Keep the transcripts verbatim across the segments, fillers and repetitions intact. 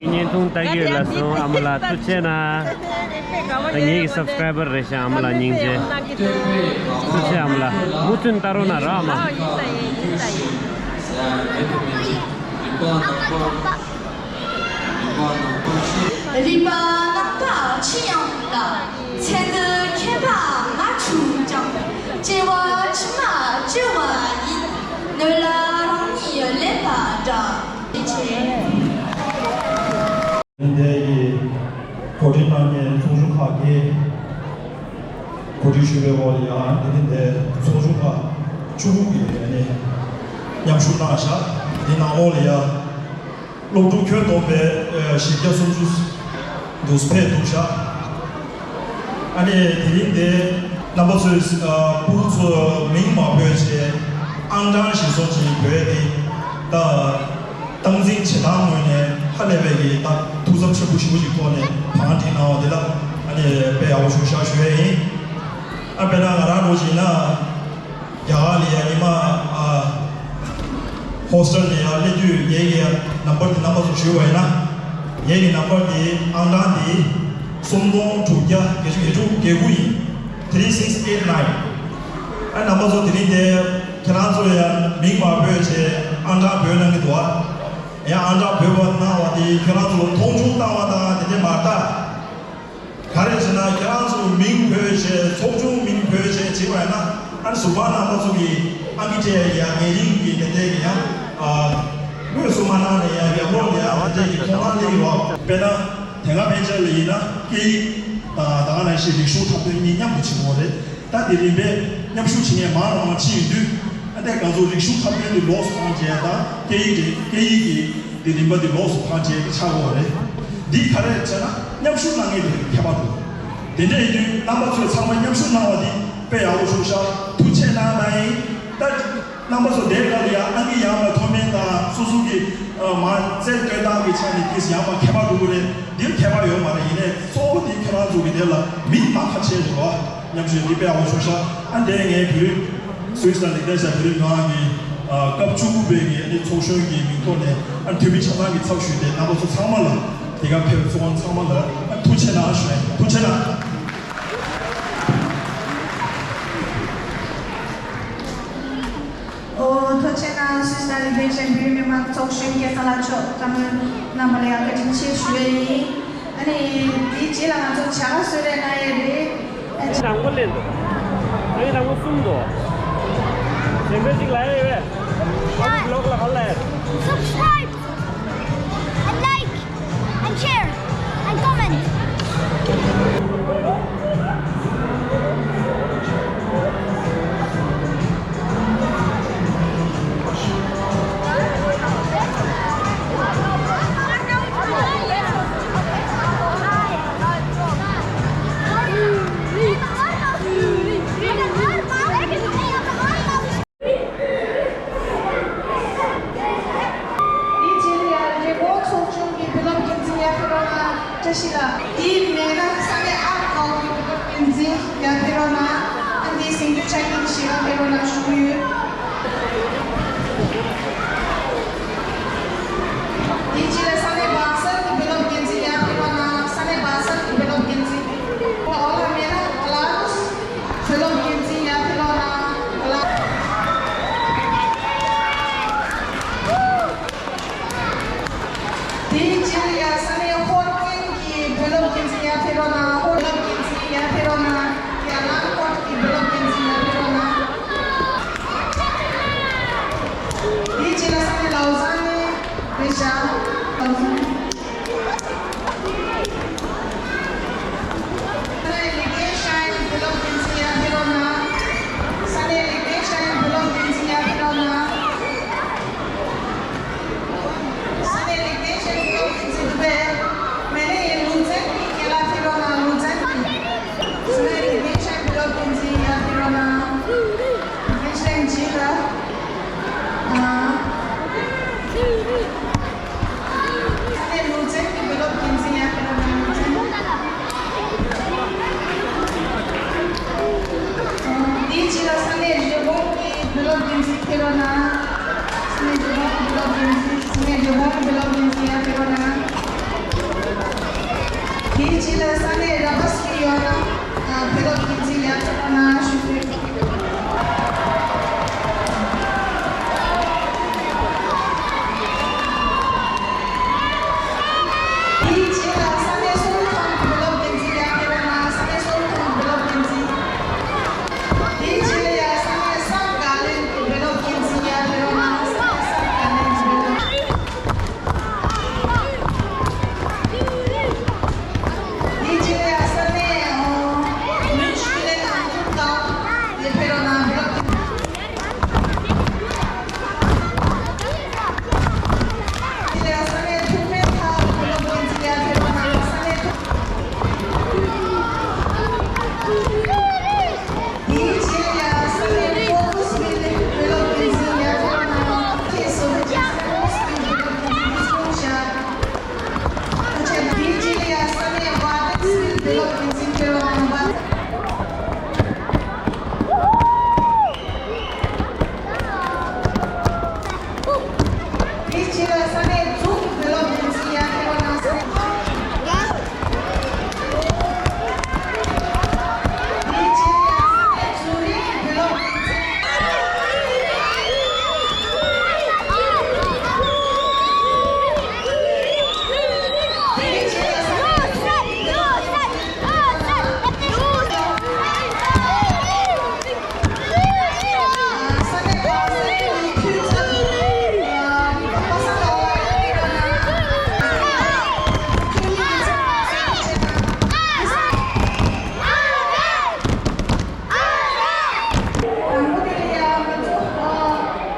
བརྙན་ཐུང་ལྟ་གི་ཡོད་ལ་སོང་ཨ་མ་ལགས་ཐུགས་རྗེ་གནང་། ད་ངེད་ཀྱི་སབ་སི་ཀ་རའི་བར་རེད་ཤག་ཨ་མ་ལགས་སྙིང་རྗེ། ཐུགས་རྗེ་ཨ་མ་ལགས་མུ་མཐུད་ལྟ་རོགས་གནང་རོགས་ཨ་མ། རིག་པ་རྣམ་དག་ཕྱི་ཡང་དག་ཚེ་འདི་ཁྱད་འཕགས་ང་ཆུང་ཀྱང་། སྐྱེ་བ་ཕྱི་མ་བཅོལ་བ་ཡིན། སྣོད་ལ་རང་ཉིད་ལེན་པ་འདྲ། འདི་གའི་གོ་སྒྲིག་གནང་མཁན་ཚོགས་ཆུང་ཁག་གིས་གོ་སྒྲིག་ཞུས་པའི་འོག་ལ་ཡང་འདི་ནི་འདི་ཚོགས་ཆུང་ཁག་བཅུ་དགུ་གི་ནས་མཉམ་ཞུགས་གནང་བཞག་འདི་ནང་ལོགས་ལ་ཡང་སློབ་ཕྲུག་ཁྱོན་བསྡོམས་པའི་བཞི་བརྒྱ་སུམ་ཅུ་འདུག་ཕེབས་འདུག་བཞག་ཨ་ནི་དེ་རིང་འདི་རྣམ་པ་ཚོས་ཕྲུ་གུ་ཚོ་མིང་མ་འབོད་བྱས་ཨང་གྲངས་ཤིག་སོགས་ཀྱིས་འབོད་དེ་ད། སྟངས་འཛིན་བྱེད་སྟངས་ངོས་ནས་ཧ་ལས་པའི་གི་ད་ཐུགས་བསམ་ཆེན་པོ་ཞེ་པོ་ཅིག་ཐོག་ནས་བང་སྒྲིག་གནང་བ་འདི་ལ་ཨ་ནི་དཔེ་ཡག་པོ་བྱུང་ཤག་ཞུ་ཡས་ཡིན། ཨ་དཔེར་ན་ང་རང་འདྲ་བོ་ཅིག་ཡིན་ན་རྒྱ་གར་ལ་ཡ་ཉི་མ་ཨ་ཧོ་སི་ཊེལ་ནས་ཡ་སླེབས་དུས་ངའི་གི་ཡ་ནམ་བར་དེ་རྣམ་པ་ཚོ་ཞུས་པ་ཡིན་ན་ངའི་གི་ནམ་བར་དེ་ཨང་གྲངས་དེ་སུམ་སྟོང་དྲུག་བརྒྱ་བརྒྱད་ཅུ་གྱ་དྲུག་གྱ་དགུ་ཡིན། three six eight nine། ཨ་རྣམ་པ་ཚོ་དེ་རིང་དེ་ཁྱེད་རང་ཚོ་ཡང་མིང་མ་འབོད་བྱས་ཨང་གྲངས་འབོད་གནང་གི་འདུག་ཨ། ཡང་ཨང་གྲངས་འབོད་པ་གནང་བ་དེ་ཁྱེད་རང་ཚོ་མཐོང་ཆུང་བཏང་བ་དང་དེ་འདྲས་མ་རེད་ད། ག་རེ་བྱས་ན་ཁྱེད་རང་ཚོ་མིང་འབོད་བྱས་ཚོགས་ཆུང་མིང་འབོད་བྱས་བྱས་པ་ཡིན་ན་ཨ་ནི་ཟུར་པ་རྣམ་པ་ཚོ་གིས་ཨང་ཀི་སྤྲད་ཡ་ངེས་ཅན་གྱི་དེ་འདྲས་ཀྱི་ཡང་ཨ་དངོས་སུ་མ་གནང་ནས་ཡང་ཡག་པོ་ཡང་དེ་འདྲས་ཀྱི་མཐོང་སྣང་སླེབས་ཡོད། དཔེར་ན་དེ་སྔ་ཕན་ཆད་ལ་ཡིན་ན་སྐད་ཡིག་དང་ད་ག་ནང་བཞིན་རིག་གཞུང་འཁྲབ་སྟོན་གཉིས་མཉམ་དུ་བྱེད་དགོས་རེད། ད་དེ་རིམ་པས་མཉམ་ཞུགས་བྱེད་མཁན་མང་རུ་མང་ཕྱིན་ཡོད་དུས་ཨ་ནི་ང་ཚོ་རིག་གཞུང་འཁྲབ་སྟོན་དེ་ལོགས་སུ་བཏང་བྱས་དང་སྐད་ཡིག་དེ་སྐད་ཡིག་གི་དེ་རིམ་པ་དེ་ལོགས་སུ་བཏང་བྱས་ཀྱི་ཆགས་ཡོད་རེད། འདི་ག་རེ་བྱས་ན་མཉམ་ཞུགས་གནང་མཁན་དེ་ཁྱད་པར་འདུག་དེ་འདྲ་ཡིན་དུས་རྣམ་པ་ཚོས་ཚང་མ་མཉམ་ཞུགས་གནང་བ་འདི་དཔེ་ཡག་པོ་བྱུང་ཤག་ཐུགས་རྗེ་གནང་གནང་ཡིན། ད་རྣམ་པ་ཚོ་དེའི་སྐབས་ལ་ཡང་ཨང་ཀི་ཡར་མར་མཐོ་དམན་དང་སོ་སོ་གི་མ་རྩལ་སྟོན་སྟངས་ཀྱི་ཆ་ནས་ཏོག་ཙམ་ཡར་མར་ཁྱད་པར་འགྲོ་གི་རེད། འདིར་ཁྱད་པར་ཡོད་མ་རེད། ཡིན་ནའི་གཙོ་བོ་དེ་ཁྱེད་རང་ཚོ་གི་དེ་ལ་མིང་མ་ཁ་ཆད་རེད་བ། མཉམ་ཞུགས་འདི་དཔེ་ཡག་པོ་བྱུང་ཤག་ཨ་འདས་ངས་བོད་རིགས་སུད་སི་དང་ལིག་ཏེན་ཤ་བོད་རིགས་མི་མང་གི་སྐབས་བཅུ་དགུ་པའི་གི་ཨ་ནི་ཚོགས་གཞོན་གྱི་མིང་ཐོག་ནས་ཨ་འཐུས་མི་ཆ་ཚང་གི་ཚབ་ཞུས་ཏེ་རྣམ་པ་ཚོ་ཚང་མ་ལ་དེ་ག་ཕེབས་ཚོགས་ཁང་ཚང་མ་ལ་ཨ་ཐུགས་རྗེ་གནང་ཞུ་ཡ་ཡིན། ཐུགས་རྗེ་གནང་། ཨོ་ཐུགས་རྗེ་གནང་། སུད་སི་དང་ལིག་ཏེན་ཤ་བོད་རིགས་མི་མང་ཚོགས་གཞོན་སྐལ་བཟང་ལགས་མཆོག་བཀའ་མོལ་གནང་བ་ལ་ཡང་བཀའ་དྲིན་ཆེ་ཞུ་ཡ་ཡིན། ཨ་ནི་དེའི་རྗེས་ལ་ང་ཚོ་བྱ་དགའ་གསོལ་རས་གནང་ཡས་རེད། ཨ་ཅི། དང་པོ་ལེན་འདུག་ཨ་ནི་དང་པོ་གསུམ་འདུག་གཞན་པ་ཅིག་ལ་ཡས་རེད། ཨ་ནི་བི་ལོག་ལ་ག་ལ་ཡས། Subscribe and like and share and comment. དེའི་རྗེས་ལ་ཡང་རི་བོ་ཚོགས་ཆུང་གི་བུ་སློབ་འགན་འཛིན་ཡར་ཕེབས་རོགས་གནང་། བཀྲ་ཤིས་ལགས། དེའི་མེད་ན་ས་གནས་ཨར་ཊི་ཧོལ་གྱི་བུ་སློབ་འགན་འཛིན་ཡར་ཕེབས་རོགས་གནང་། ཨ་འདིའི་གཟིགས་འབུལ་ཆ་རྐྱེན་ཞིག་ཡར་ཕེབས་རོགས་གནང་ཞུ་གི་ཡོད། དེའི་རྗེས་ལ་ས་གནས་སྦག་སལ་གྱི་བུ་སློབ་འགན་འཛིན་ཡར་ཕེབས་རོགས་གནང་། ས་གནས་སྦག་སལ་གྱི་བུ་སློབ་འགན་འཛིན། འོ་ལ་མེད་ན་ག་ལ་རུ། བུ་སློབ་འགན་འཛིན་ཡར་ཕེབས་རོགས་གནང་། ལ། དེའི་རྗེས་ལ་ཡ་ས་གནས་ཧོར་ཀན་གྱི་བུ་སློབ་འགན་འཛིན་ཡར་ཕེབས་རོགས་གནང་། ཧོར་སློབ་འགན་འཛིན་ཡར་ཕེབས་རོགས་གནང་། ཡ་ལ། དེའི་རྗེས་ལ་ས་གནས་ར་བ་སི་ལི་ཡོད་ན་བུ་སློབ་འགན་འཛིན་ཡར་འཛུལ་གནང་ཞུ་རྒྱུ། དེའི་རྗེས་ལ་ས་གནས་སོ་ལོ་ཐང་བུ་སློབ་འགན་འཛིན་ཡར་ཕེབས་རོགས་གནང་། ས་གནས་སོ་ལོ་ཐང་བུ་སློབ་འགན་འཛིན། དེའི་རྗེས་ལ་ཡང་ས་གནས་སམ་གྷ་ལེན་གྱི་བུ་སློབ་འགན་འཛིན་ཡར་ཕེབས་རོགས་གནང་། ས་གནས་སམ་གྷ་ལེན་གྱི་བུ་སློབ། དེའི་རྗེས་ལ་ཡང་ས་གནས་ཨོ་མུན་ཆུ་ལེན་ཨང་ཐུབ་དང་ལས་ཕེབས་རོགས་གནང་། བུ་སློབ་འགན་འཛིན། དེའི་རྗེས་ལ་ས་གནས་རྫོང་གི་བུ་སློབ་འགན་འཛིན་ཡར་ཕེབས་རོགས་གནང་ཟེར། དེའི་རྗེས་ལ་ཡང་ས་གནས་རྫོང་རིམ་གྱི་བུ་སློབ་འགན་འཛིན། དེའི་རྗེས་ལ་ས་གནས་རྫོང་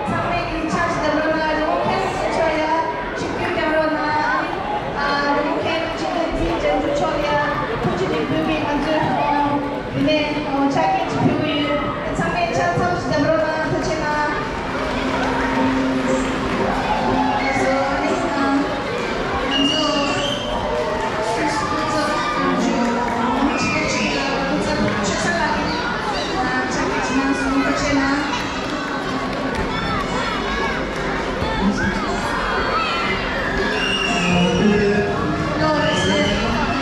རིམ་གྱི་བུ་སློབ་འགན་འཛིན། དེ་ནས་ཕྱག་འཁྱེར་ཅིག་ཕུལ་གྱི་ཡོད། ཚང་མས་ཕྱག་འཚལ་ཞིག་བརྒྱབ་རོགས་གནང་། ཐུགས་རྗེ་གནང་། ང་ཚོ་སུད་སི་སྐུ་ཚབ་དོན་གཅོད་ཆེད་ལས་ཅིག་ཡོད། སྐུ་ཚབ་ཆོས་གསར་ལགས་ཀྱིས་ཕྱག་འཁྱེར་ཅིག་གནང་སོང་། ཐུགས་རྗེ་གནང་།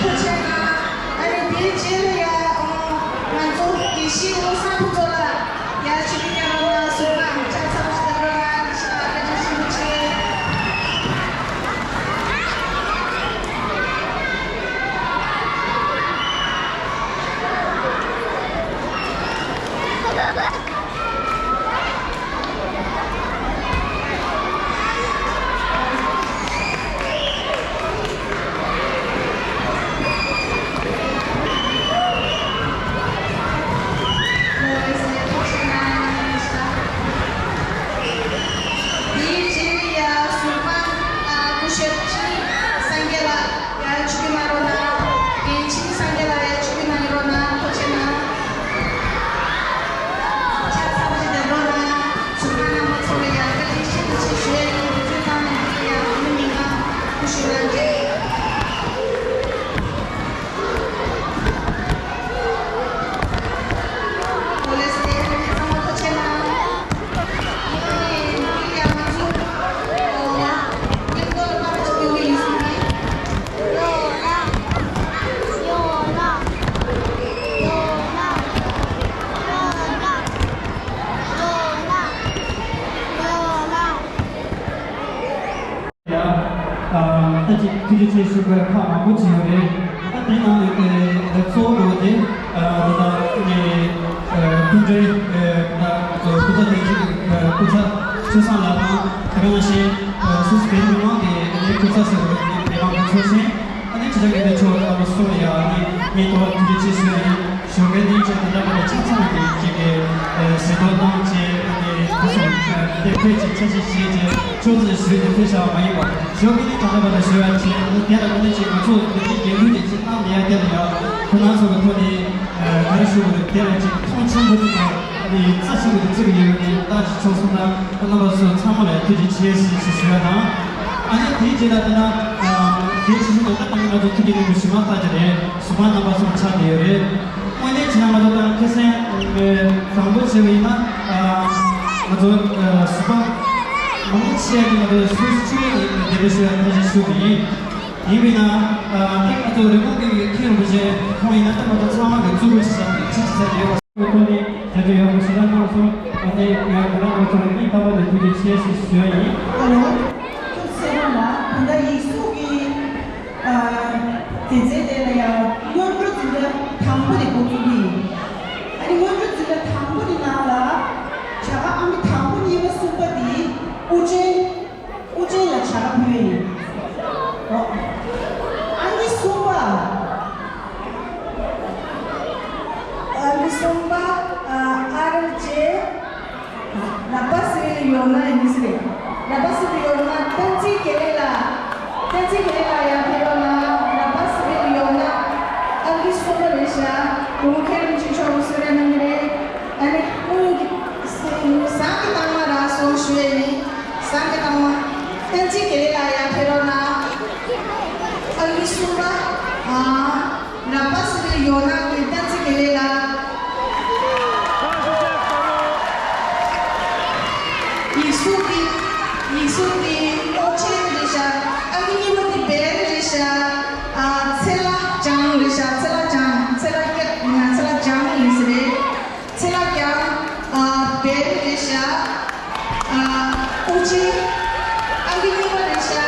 ཐུགས་རྗེ་གནང་། ཨ་ནི་དེའི་རྗེས་ལ་ཡ་ང་ཚོ་དགེ་བཤེས་བློ་བཟང་ཕུན་ཚོགས་ལགས་ཡར་ཕྱི་ནས་ཡར་ལོག་ལ་ཟུར་ཁང་ཆ་ཚང་ཞིག་བསྡད་རོགས་གནང་། བཀའ་དྲིན་ཆེ། དེའི་རྗེས་ལ་ཡ་ཟུར་ཁང་སྐུ་ཞབས་ཆིངས་སངས་རྒྱས་ལགས་ཡར་ཆིབས་བསྒྱུར་གནང་རོགས་གནང་། རྒན་ཆིངས་སངས་རྒྱས་ལགས་ཡར་ཆིབས་བསྒྱུར་གནང་རོགས་གནང་། ཐུགས་རྗེ་གནང་། ཆ་ཚང་ཞིག་བསྡད་རོགས་གནང་། ཟུར་ཁང་རྣམ་པ་ཚོ་ལ་ཡང་བཀའ་དྲིན་ཆེ་ཐུགས་རྗེ་ཆེ་ཞུ་ཡ་ཡིན། དུས་ཚོད་བཏང་གནང་བ་ལ་ཡང་འོས་མི་མི་མང་ཐུགས་རྗེ་གནང་། ཡ། ཨ། ད་ཅིག་ཐུགས་རྗེ་ཆེ་ཞུ་དགོས་ཁག་མང་པོ་ཅིག་ཡོད་རེད། ད་དེའི་ནང་ནས་དེ་གཙོ་བོ་དེ་ཨ་ད་ལྟ་ངས་ཨ་སྐུ་མགྲོན་ཨ་ད་སྐུ་ཚབ་དོན་གཅོད་ཨ་སྐུ་ཚབ་ཆོས་བཟང་ལགས་དང་། དེ་ག་ནང་བཞིན་ཨ་སུད་སི་བོད་མི་མང་གི་ཨ་ནི་སྐུ་ཚབ་ཟུར་པ་དེ་མི་མང་གི་ཚོགས་ཆེན། ཨ་ནི་ཕྱི་དྲག་གི་དེ་ཚོ་ཚང་མ་སོང་ཡ། ཨ་ནི་ངས་ཐོག་ཐུགས་རྗེ་ཆེ་ཞུ་ཡ་ཡིན། ཞོགས་ཀའི་གནས་ཚུལ་དེ་འདྲ་མ་རེད། ཆ་ཚང་གི་ཅིག་གི་ཟིན་ཐོ་བཏང་བྱས། ཨ་ནི་དེ་ཚོ་དེ་ཕལ་ཆེར་འཆར་གཞི་བྱས་བྱས་ཕྱོགས་བསྡུས་ཞུས་ཏེ་ཕེབས་བཞག་པ་མ་ཡིན་པ། ཞོགས་ཀའི་གནས་ཚུལ་དེ་འདྲ་མ་རེད་ཞུ་ཡ་བྱས། ཨ་ནི་དེ་ལ་དངོས་གནས་ཅིག་ང་ཚོ་དེ་འདྲའི་རྒྱལ་ཁུལ་དེ་ཅིག་བཏང་མེད་ཡ། དེ་ལ་ཡ་ཁོ་རང་ཚོ་གི་ཐོག་ནས་ག་རེ་ཞུ་དགོས་རེད། དེ་ལ་ཅིག་མཐོང་ཆེན་པོ་དེ་དང་། ཨ་ནི་རྩ་ཆེན་པོ་དེ་བརྩི་གི་ཡོད་ནས་ལྟ་ཞིག་བྱུང་སོང་ན། ཨ་རྣམ་པ་ཚོ་ཚང་མ་ལ་ཐུགས་རྗེ་ཆེ་ཞེས་ཞུ་ཞུ་ཡ་དང་། ཨ་ནི་དེའི་རྗེས་ལ་དེ་ན་ཨ་དེའི་ཕྱི་ཤུལ་དུ་ད་ལྟ་ང་ཚོ་ཐུགས་ཀྱི་སྙིང་པོ་ཞུ་མ་ཐག་ཅིག་རེད། ཟུར་པ་རྣམ་པ་ཚོ་ཆགས་བསྡད་ཡོད་རེད། དངོས་གནས་བྱས་ན་ང་ཚོ་ད་ཁ་སང་དང་པོ་བྱས་པ་ཡིན་ན། ཨ་ང་ཚོ་ཨ་ཟུར་པ་མང་ཆེ་བ་ང་ཚོ་སུད་སི་ཕྱི་ལོགས་ནས་གདན་འདྲེན་ཞུ་ཡ་ཐུགས་རྗེ་ཆེ་ཞུ་གི་ཡིན། ཡིན་པས་ན། ཨ་ད་ང་ཚོ་རི་བོང་གི་མཁན་རིན་པོ་ཆེ་ཁོང་ཡིན་ན་ད་ང་ཚོ་ཚང་མ་གི་གཙོ་བོ་ཞིག་བྱས་ཏེ་ཁྲིད་ཅིག་བྱས་ཏེ་ཡོད་པ། ཁོ་ནི་བྱ་རྒྱུ་ཡོད་པ་ཞིག་ལ་གནང་སོང་། ཨ་ནི་ཡང་ཁོ་རང་ང་ཚོ་ལ་སྙིང་ཐག་པ་ནས་ཐུགས་རྗེ་ཆེ་ཞེས་ཞུ་བ་ཡིན། ཨ་ལོ། ཁྱོད་ཚེ་རིང་ལགས་ད་ལྟ་ཡིག་གཟུགས་ཀྱི་ཨ་དེ་ཚེ་དེ་ལ་ཡང་སྔོན་འགྲོ་འཛིན་གྲྭ་དང་པོ་དེ་འགོ་བཙུགས་ཀྱི་ཡིན། ཨ་ནི་སྔོན་འགྲོ་འཛིན་གྲྭ་དང་པོ་དེ་ནང་ལ་བྱ་དགའ་ཨང་ཀི་དང་པོ་གཉིས་པ་གསུམ་པ་དེ་དབུ་ཅན། དབུ་ཅན་ལ་བྱ་དགའ་ཕུལ་ཡ་ཡིན། ཨོ། ཨང་ཀི་གསུམ་པ། ཨང་ཀི་གསུམ་པ། ཨ་ཨར་ཇེ། ལག་པ་སི་བི་ལ་ཡོང་ན་ཡིན་ཟེར། ལག་པ་སི་བི་ལ་ཡོང་ན་བསྟན་འཛིན་དགེ་ལེགས་ལགས། བསྟན་འཛིན་དགེ་ལེགས་ལགས་ཡར་ཕེབས་རོགས་གནང་། ལག་པ་སི་བི་ལ་ཡོང་ན་ཨང་ཀི་གསུམ་པ་རེད་ཤག་རི་བོང་མཁན་རིན་པོ་ཆེ་མཆོག་གིས་གསོལ་རས་གནང་གི་རེད། ཨ་ནི་ཁོང་གི་ཟངས་ཀྱི་རྟགས་མ་རག་སོང་ཞུ་ཡས་ཡིན། ཟངས་ཀྱི་རྟགས་མ། བསྟན་འཛིན་དགེ་ལེགས་ལགས་ཡར་ཕེབས་རོགས་གནང་། ཨ་ནི་གསུམ་པ། ཨ། ལག་པ་སི་བི་ལ་ཡོང་ན་གི་བསྟན་འཛིན་དགེ་ལེགས་ལགས། ཡིག་གཟུགས་འདི། ཡིག་གཟུགས་འདི་ཨོ་ཆེན་རེད་ཤག་ཨ་ནི་གཉིས་པ་འདི་བེན་རེད་ཤག་ཨ་ཚེ་ལྷ་འཇང་རེད་ཤག་ཚེ་ལྷ་འཇང་། ཚེ་ལྷ་སྐྱབས། ང་ཚེ་ལྷ་འཇང་ཡིན་ས་རེད། ཚེ་ལྷ་འཇང་། ཨ་བེན་རེད་ཤག་ཨ་ཨོ་ཆེན། ཨ་ནི་གཉིས་པ་རེད་ཤག་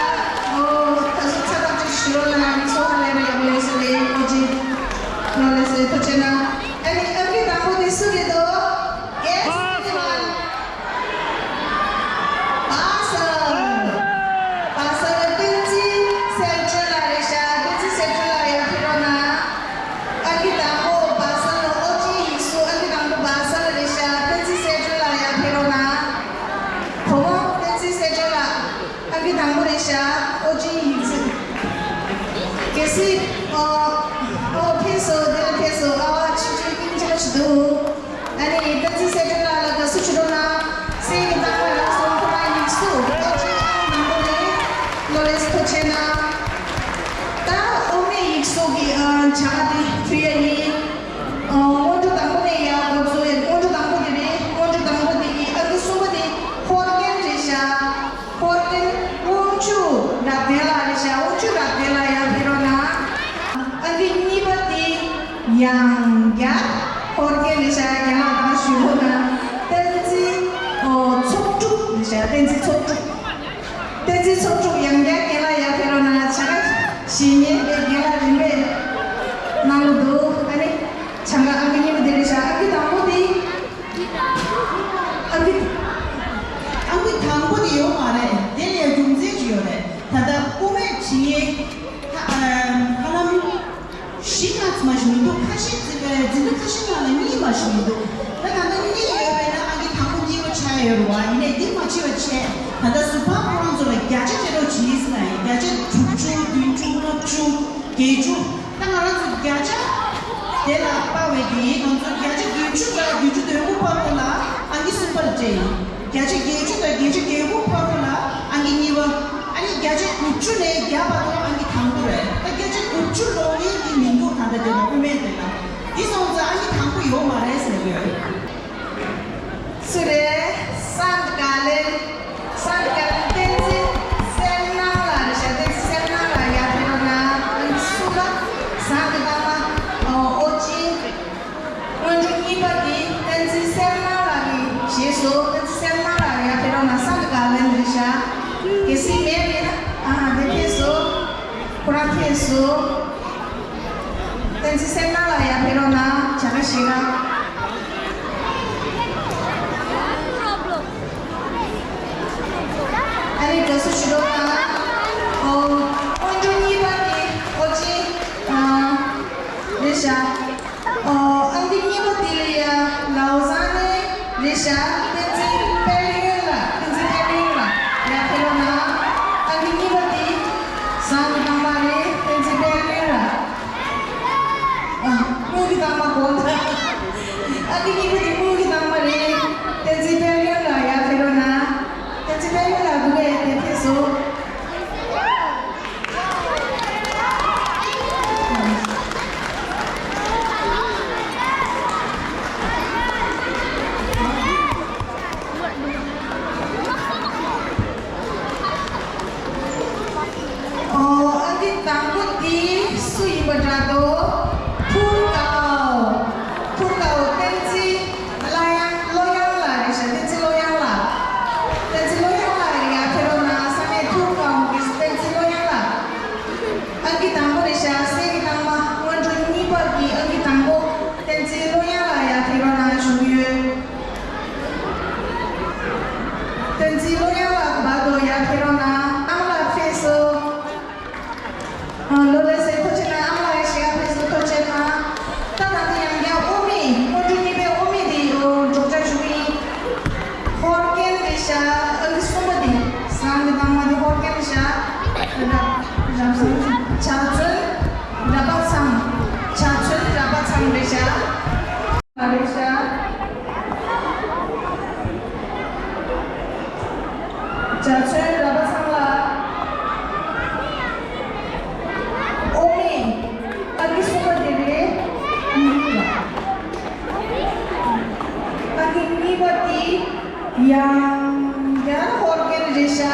ཨོ་ད་གཟོད་ཚ་ཐག་ཆོད་ཞུ་རོགས་གནང་། ཨ་ནི་ཚོ་ཧ་ལས་པ་ཡག་པོ་ཡོད་ས་རེད། ཨོ་ཆེན། ལོ་ལེགས་སེ་ཐུགས་རྗེ་གནང་། ཨ་ནི་ཨ་ནི་དང་པོ་དེ་སུ་རེད་དོ། གེ་སི་ལ། བ་ས། བ་ས་ལ་བསྟན་འཛིན་གསལ་སྒྲོན་ལགས་རེད་ཤག་བསྟན་འཛིན་གསལ་སྒྲོན་ལགས་ཡར་ཕེབས་རོགས་གནང་། ཨ་ནི་དང་པོ་བ་ས་ལ་ཨོ་ཅིན་ཡིག་གཟུགས། ཨ་ནི་དང་པོ་བ་ས་ལ་རེད་ཤག་བསྟན་འཛིན་གསལ་སྒྲོན་ལགས་ཡར་ཕེབས་རོགས་གནང་། བུ་མོ་བསྟན་འཛིན་གསལ་སྒྲོན་ལགས། ཨ་ནི་དང་པོ་རེད་ཤག་ཨོ་ཅིན་ཡིག་གཟུགས། གལ་སྲིད། ཨོ། ཨོ་ཕེབས་སོང་། དེ་ལ་ཕེབས་སོང་། ཨ་བ་ཆུང་ཆུང་སྙིང་རྗེ་པོ་ཞིག་འདུག་ཨ་ནི་བསྟན་འཛིན་གསལ་སྒྲོན་ལགས་ལ་དགའ་བསུ་ཞུ་རོགས་གནང་། གསེར་གྱི་རྟགས་མ་རག་སོང་། ཁོ་རང་ཡིག་གཟུགས་ཨོ་ཅིན་ཨང་དང་པོ་རེད། ལོ་ལེགས་སེ་ཐུགས་རྗེ་གནང་། ད་དབུ་མེད་ཡིག་གཟུགས་ཀྱི་ཨ་བྱ་དགའ་དེ་ཕུལ་ཡ་ཡིན། ཨོ། སྔོན་འགྲོ་དང་པོ་ནས་ཡར་འགོ་བཙུགས་ཡ། སྔོན་འགྲོ་དང་པོ་དེ་རེད། སྔོན་འགྲོ་དང་པོ་དེ་ཡིན། ཨ་ནི་གསུམ་པ་དེ་ཧོར་རྒན་རེད་ཤག་ཧོར་རྒན་དབང་ཕྱུག་རབ་བརྟན་ལགས་རེད་ཤག་དབང་ཕྱུག་རབ་བརྟན་ལགས་ཡར་ཕེབས་རོགས་གནང་། ཨ་ནི་གཉིས་པ་དེ་ཡང་བསྐྱར་ཧོར་རྒན་རེད་ཤག་རྒན་ལགས་ད་ཞུ་རོགས་གནང་། བསྟན་འཛིན། ཨོ། ཚོགས་དྲུག་རེད་ཤག་བསྟན་འཛིན་ཚོགས་དྲུག་བསྟན་འཛིན་ཚོགས་དྲུག་ཡང་བསྐྱར་རྒན་ལགས་ཡར་ཕེབས་རོགས་གནང་། བྱ་དགའ་བཞེས་མཁན་དེ་རྒན་ལགས་རིམ་པས་གནང་གི་འདུག་ཨ་ནི་བྱ་དགའ་ཨང་ཀི་གཉིས་པ་དེ་རེད་ཤག་ཨང་ཀི་དང་པོ་དེ། ཨང་ཀི། ཨང་ཀི་དང་པོ་དེ་ཡོད་མ་རེད། དེ་ལ་ཡང་རྒྱུ་མཚན་ཅིག་ཡོད་རེད། ད་ལྟ་དབུ་མེད་བྱེད་མཁན་ཧ་ཧ་ལམ་བཞི་ལྔ་ཙམ་ཞིག་མི་འདུག་ཁ་ཤས་འཛིན་འཛིན་གྲྭ་ཁ་ཤས་ནང་ལ་གཉིས་མ་ཞིག་མི་འདུག་ད་ད་ལྟ་གཉིས་ཡོད་པས་ན་ཨང་ཀི་དང་པོ་གཉིས་པ་ཆགས་ཡོད་རེད་བ། ཡིན་ནའི་འདི་མ་བྱེད་པ་བྱས། ད་ལྟ་ཟུར་ཕར་ཁོ་རང་ཚོ་ལ་བརྒྱ་ཆ་སྤྲད་རོགས་བྱེད་ཟེར་ན་ཡིན། བརྒྱ་ཆ་དྲུག་ཅུ། བདུན་ཅུ། ལྔ་བཅུ། བརྒྱད་ཅུ། ད་ང་རང་ཚོ་བརྒྱ་ཆ་དེ་ལ་དཔག་པའི་དེ་ང་ཚོ་བརྒྱ་ཆ་བདུན་ཅུ་དང་བདུན་ཅུ་དོན་དགུ་བར་དུ་ལ་ཨང་ཀི་གསུམ་པ་ལ་སྤྲད་ཡིན། བརྒྱ་ཆ་བརྒྱད་ཅུ་དང་བརྒྱད་ཅུ་གྱ་དགུ་བར་དུ་ལ་ཨང་ཀི་གཉིས་པ། ཨ་ནི་བརྒྱ་ཆ་དགུ་བཅུ་ནས་བརྒྱ་བར་དུ་ཨང་ཀི་དང་པོ་རེད། ད་བརྒྱ་ཆ་དགུ་བཅུ་ལོག་མཁན་གྱི་མི་འདུག་ད་ལྟ་དེ་ལ་དབུ་མེད་དེ་ལ། འདི་སོང་ཙང་ཨང་ཀི་དང་པོ་ཡོད་མ་རེད་ཟེར་གྱི་ཡོད། སུ་རེད། སན་དཀར་ལེན། སན་དཀར་ལེན་བསྟན་འཛིན་གསལ་སྣང་ལགས་རེད་ཤག་བསྟན་འཛིན་གསལ་སྣང་ལགས་ཡར་ཕེབས་རོགས་གནང་། ཨ་ནི་གསུམ་པ་ཟངས་ཀྱི་རྟགས་མ་ཨོ་ཅི། སྔོན་འགྲོ་གཉིས་པ་དེ་བསྟན་འཛིན་གསལ་སྣང་ལགས་ཀྱི་རྗེས་སུ་བསྟན་འཛིན་གསལ་སྣང་ལགས་ཡར་ཕེབས་རོགས་གནང་། སན་དཀར་ལེན་རེད་ཤག་གལ་སྲིད་མེད་པ་ཡིན་ན། ཨ་ཧ། དེ་ཕེབས་སོང་། ཁོ་རང་ཕེབས་སོང་། བསྟན་འཛིན་གསལ་སྣང་ལགས་ཡར་ཕེབས་རོགས་གནང་། བྱ་དགའ་བཞེས་རོགས། ཨ་ནི་དགའ་བསུ་ཞུ་རོགས་གནང་། ཨོ། སྔོན་འགྲོ་གཉིས་པ་དེ་ཨོ་ཅི། ཨ། རེད་ཤག་ཨོ། ཨང་ཀི་གཉིས་པ་དེ་ལ་ཡ་ལའོ་ཟ་ནས་རེད་ཤག་བསྟན་འཛིན་དཔལ་ཡོན་ལགས། བསྟན་འཛིན་དཔལ་ཡོན་ལགས་ཡར་ཕེབས་རོགས་གནང་། ཨང་ཀི་གཉིས་པ་དེ་ཟངས་ཀྱི་རྟགས་མ་རེད། བསྟན་འཛིན་དཔལ་ཡོན་ལགས། ཨ། དངུལ་གྱི་རྟགས་མ་དགོངས་དག་ཨང་ཀི་གཉིས་པ་དེ་དངུལ་གྱི་རྟགས་མ་རེད། བསྟན་འཛིན་དཔལ་ཡོན་ལགས་ཡར་ཕེབས་རོགས་གནང་། བསྟན་འཛིན་དཔལ་ཡོན་ལགས་སྒུག་ག་ཡ། དེ་ཕེབས་སོང་། ཨང་ཀི་དང་པོ་རེད་ཤག་སྲས་ཀྱི་རྟགས་མ་སྔོན་འགྲོ་གཉིས་པ་གི་ཨང་ཀི་དང་པོ། བསྟན་འཛིན་ཀླུ་དབྱངས་ལགས་ཡར་ཕེབས་རོགས་གནང་ཞུ་གི་ཡོད། བསྟན་འཛིན་ཀླུ་དབྱངས་ལགས་བར་དུ་ཡར་ཕེབས་རོགས་གནང་། ཨང་ལགས་ཕེབས་སོང་། ཨ། ལོ་ལེགས་སེ་ཐུགས་རྗེ་གནང་། ཨང་ལགས་ཞེ་དྲག་ཕེབས་སོང་། ཐུགས་རྗེ་གནང་། ད་ད་ལྟ་ཡང་བསྐྱར་དབུ་མེད། སྔོན་འགྲོ་གཉིས་པའི་དབུ་མེད་དེ་སྒྲོག་སྦྱང་ཞུ་གི་ཡིན། ཧོར་རྒན་རེད་ཤག་ཨང་ཀི་གསུམ་པ་དེ། སྲས་ཀྱི་རྟགས་མ་དེ་ཧོར་རྒན་རེད་ཤག་རབ་བྱུང་། འཇའ་ཚོན་རབ་བར་ཚང་། འཇའ་ཚོན་རབ་བར་ཚང་རེད་ཤག་རེད་ཤག་འཇའ་ཚོན་རབ་བར་ཚང་ལགས། དབུ་མེད། ཨང་ཀི་གསུམ་པ་དེ་རེད། ཨང་ཀི་གཉིས་པ་དེ་ཡང་བསྐྱར་ཧོར་རྒན་རེད་ཤག་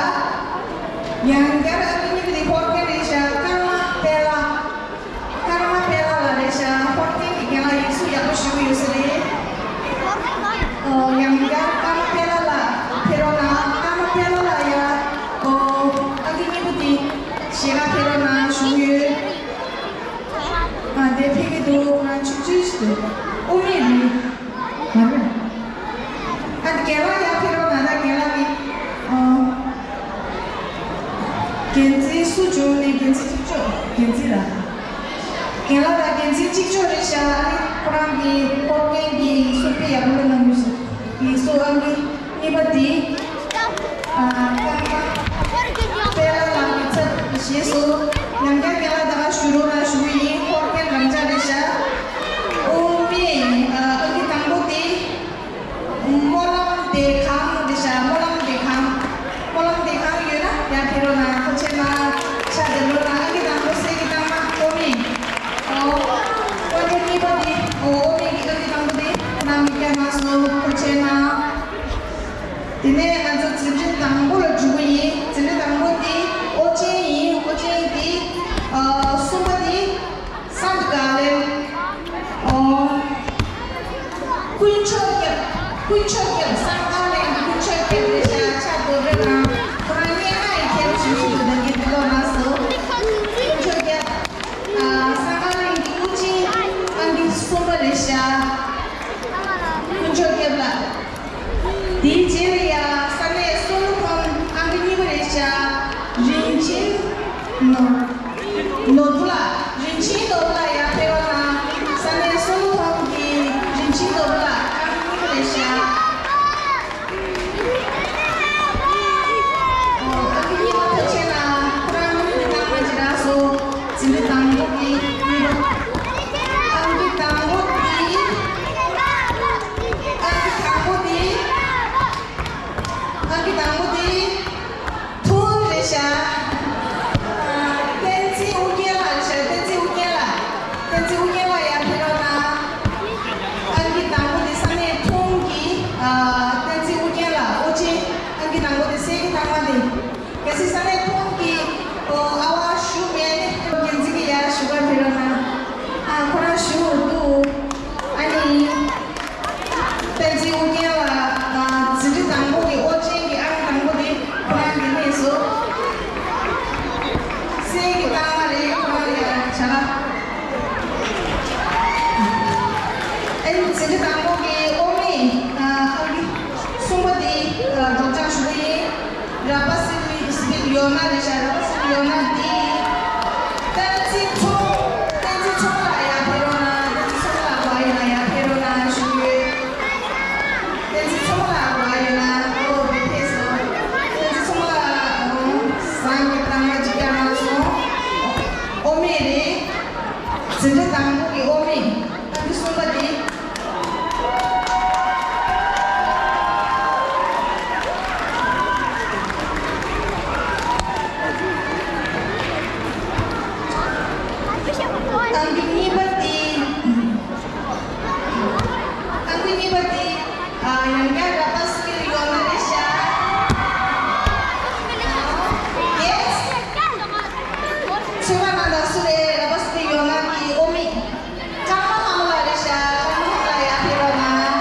ཡང་བསྐྱར་ཨང་ཀི་གཉིས་པ་དེ་ཧོར་རྒན་རེད་ཤག་ཀརྨ་དཔལ་ལགས། ཀརྨ་དཔལ་ལགས་ལ་རེད་ཤག་ཧོར་རྒན་གྱི་རྒན་ལགས་ཡིག་གཟུགས་ཡག་པོ་ཞུ་གི་ཡོད་ས་རེད། ཨོ། ཡང་བསྐྱར་ཀརྨ་དཔལ་ལགས་ལ་ཕེབས་རོགས་གནང་། ཀརྨ་དཔལ་ལགས་ལ་ཡ། ཨོ། ཨང་ཀི་གཉིས་པ་དེ་ཞལ་ཁ་ཕེབས་རོགས་གནང་ཞུ་གི་ཡོད། ཨ། དེ་ཕེབས་ཀྱི་འདུག་ཁོ་རང་ཆུང་ཆུང་ཞིག་འདུག་དབུ་མེད་རེད། མ་རེད། ཨ། རྒན་ལགས་ཡར་ཕེབས་རོགས་གནང་། ད་རྒན་ལགས་ཀྱིས། ཨོ། འགན་འཛིན་སུ་བྱུང་ནས། འགན་འཛིན་གཅིག་ལྕོགས། འགན་འཛིན་ལགས། རྒན་ལགས་དང་འགན་འཛིན་གཅིག་ལྕོགས་རེད་ཤག་ཨ་ནི་ཁོ་རང་གིས་ཧོར་རྒན་གྱི་གཟུགས་དཔེ་ཡག་པོ་བླུགས་གནང་གི་ཞིག་ཡིག་གཟུགས་ཨང་ཀི་གཉིས་པ་དེ། ཨ། ཀརྨ་དཔལ་ལགས་ལགས་ཀྱི་ཚབ་བྱས་སོང་། ཡང་བསྐྱར་རྒན་ལགས་ད་ག་ཞུ་རོགས་གནང་ཞུ་གི་ཡིན། ཧོར་རྒན་རང་འཇགས་རེད་ཤག་དབུ་མེད། ཨ། ཨང་ཀི་དང་པོ་དེ། སྨོན་ལམ་སྡེ་ཁང་རེད་ཤག་སྨོན་ལམ་སྡེ་ཁང་། སྨོན་ལམ་སྡེ་ཁང་ཡོད་ན་ཡར་ཕེབས་རོགས་གནང་། ཐུགས་རྗེ་གནང་། ཕྱག་འདེབས་རོགས་གནང་། ཨང་ཀི་དང་པོ་སྲས་ཀྱི་རྟགས་མ་དབུ་མེད། ཨོ། སྔོན་འགྲོ་གཉིས་པ་དེ། ཨོ། དབུ་མེད་ཀྱི་ཨང་ཀི་དང་པོ་དེ་ཁོ་རང་མིག་རྒྱང་གནང་སོང་། ཐུགས་རྗེ་གནང་། དེ་ནས་ང་ཚོ་འཛིན་གྲྭ་དང་པོ་ལ་འཇུག་གི་ཡིན། འཛིན་གྲྭ་དང་པོ་དེ་ཨོ་རྒྱན་ཡིན། ཨོ་རྒྱན་དེ། ཨ། གསུམ་པ་དེ། སངས་རྒྱས་ལེན། ཨོ། དཀོན་མཆོག་རྒྱལ། དཀོན་མཆོག་རྒྱལ། སངས་རྒྱས་ལེན་དཀོན་མཆོག་རྒྱལ་རེད་ཤག་ཕྱག་རྡོར་རེ་རང་ཁོ་རང་སྙན་ངག་ཡི་མཁས་པོ་ཞིག་ཞིག་ཏུ་ནང་གི་འདི་ལོ་ན་སོ། དཀོན་མཆོག་རྒྱལ། ཨ། སངས་རྒྱས་ལེན་གྱི་དབུ་ཅན་ཨང་ཀི་གསུམ་པ་རེད་ཤག་དཀོན་མཆོག་རྒྱལ་ལགས། དེའི་རྗེས་ལ་ཡ་ས་གནས་སོ་ལོ་ཐོན་ཨང་ཀི་གཉིས་པ་རེད་ཤག་རིན་ཆེན་ནོར། ནོར་བུ་ལགས། རིན་ཆེན་ནོར་བུ་ལགས་ཡར་ཕེབས་རོགས་གནང་། ས་གནས་སོ་ལོ་ཐོན་གྱི་རིན་ཆེན་ནོར་བུ་ལགས་ཨང་ཀི་གཉིས་པ་རེད་ཤག་ཨོ། ཨང་ཀི་གཉིས་པ་ཐུགས་རྗེ་གནང་། ཁོ་རང་དངུལ་གྱི་རྟགས་མ་ཅིག་རག་སོང་། འཛིན་གྲྭ་དང་པོ་གི་གཉིས་པ། ཨང་ཀི་དང་པོ་དེ། ཨང་ཀི་དང་པོ་དེ། ཨང་ཀི་དང་པོ་དེ། ཐུང་རེད་ཤག་བསྟན་འཛིན་ཨུ་རྒྱན་ལགས་རེད་ཤག་བསྟན་འཛིན་ཨུ་རྒྱན་ལགས། བསྟན་འཛིན་ཨུ་རྒྱན་ལགས་ཡར་ཕེབས་རོགས་གནང་། ཨང་ཀི་དང་པོ་དེ་ས་གནས་ཐུང་གི། ཨ། བསྟན་འཛིན་ཨུ་རྒྱན་ལགས། ཨོ་ཅེ། ཨང་ཀི་དང་པོ་དེ་སྲས་ཀྱི་རྟགས་མ་དེ། གལ་སྲིད་ས་གནས་ཐུང་གི། ཨོ། ཨ་བ་ཞུ་མེད་ནི་འགན་འཛིན་གྱི་ཡར་ཞུ་གར་ཕེབས་རོགས་གནང་། ཨ། ཁོ་རང་ཞུ་འདུག་ཨ་ནི། བསྟན་འཛིན་ཨུ་རྒྱན་ལགས། ཨ། འཛིན་གྲྭ་དང་པོ་གི་ཨོ་ཅེ་གི་ཨང་དང་པོ་དེ་ཁོ་རང་གིས་རྙེད་སོང་། སྲས་ཀྱི་རྟགས་མ་རེད། ཁོ་རང་ཡར་བྱ་ལ། ཨ་ནི་འཛིན་གྲྭ་དང་པོ་གི་དབུ་མེད། ཨ། ཨང་ཀི་གསུམ་པ་དེ། ཨ། སྒྲོག་སྦྱང་ཞུ་གི་ཡིན། ར་པ་སི་ལི་སི་ལི་ཡོ་ན་རེད་ཤག་ར་པ་སི་ལི་ཡོ་ན་འདི། བསྟན་འཛིན་ཚོ། བསྟན་འཛིན་ཚོ་ལགས་ཡར་ཕེབས་རོགས་གནང་། བསྟན་འཛིན་ཚོ་ལགས་ག་པར་ཡོད་ན་ཡར་ཕེབས་རོགས་གནང་ཞུ་གི་ཡོད། བསྟན་འཛིན་ཚོ་ལགས་ག་པར་ཡོད་ན། ཨོ། དེ་ཕེབས་སོང་། བསྟན་འཛིན་ཚོ་ལགས། ཨོ། སྲས་ཀྱི་རྟགས་མ་ཅིག་བསྐྱལ་གནང་སོང་། དབུ་མེད་རེད། འཛིན་གྲྭ་དང་པོ་གི་དབུ་མེད། ཨང་ཀི་གསུམ་པ་དེ། ཨང་ཀི་གཉིས་པ་དེ། ཨང་ཀི་གཉིས་པ་དེ། ཨ། ཡང་བསྐྱར་ར་པ་སི་ལི་ཡོ་ན་རེད་ཤག་ཡེས། ཚོད་མ་གནང་དང་། སུ་རེད། ར་པ་སི་ལི་ཡོ་ན་གི་དབུ་མེད། ཀརྨ་ལྷ་མོ་ལགས་རེད་ཤག་ཀརྨ་ལྷ་མོ་ལགས་ཡར་ཕེབས་རོགས་གནང་།